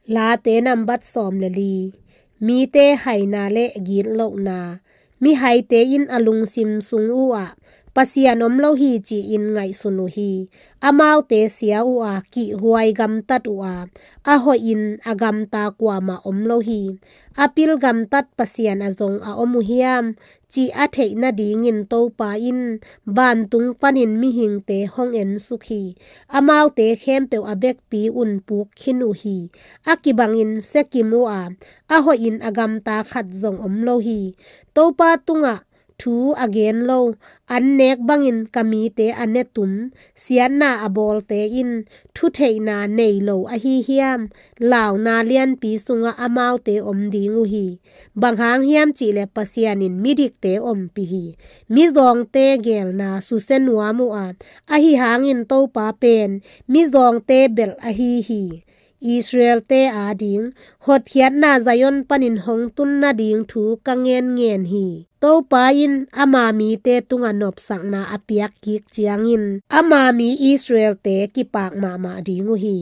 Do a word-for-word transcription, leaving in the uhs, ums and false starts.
Late nambat sawm le li. Mite haina le gitlohna. Mihaite in a lungsim sung uhah Pasian om lo hi ci-in ngaihsun uh hi. Amaute sia uh a, kihhuai gamtat uh a, a hoihin a gamta kuamah om lo hi. A pil gamtat Pasian a zong a om uh hiam, cih a theih nadingin Topa in vantung panin mihingte hong ensuk hi. Amaute khempeuh a bekpi un puk khin uh hi. A kibangin sia kim uh a, a hoihin a gamta khat zong om lo hi. Topa tungah thu a gen lo, an nek bangin ka mite a netum, siatna a bawlte in thutheihna nei lo ahi hiam, launa lianpi sungah amaute om ding uh hi. Bang hang hiam cihleh Pasian in midikte ompih hi. Mizawngte geelna susia nuam uh a, ahi hangin Topa pen mizawngte belh ahi hi. Israelte ading hotkhiatna Zion panin hong tun nading thu ka ngenngen hi. Topa in ama mite tungah nopsakna a piak kik ciangin ama mi Israelte kipak mahmah ding uh hi.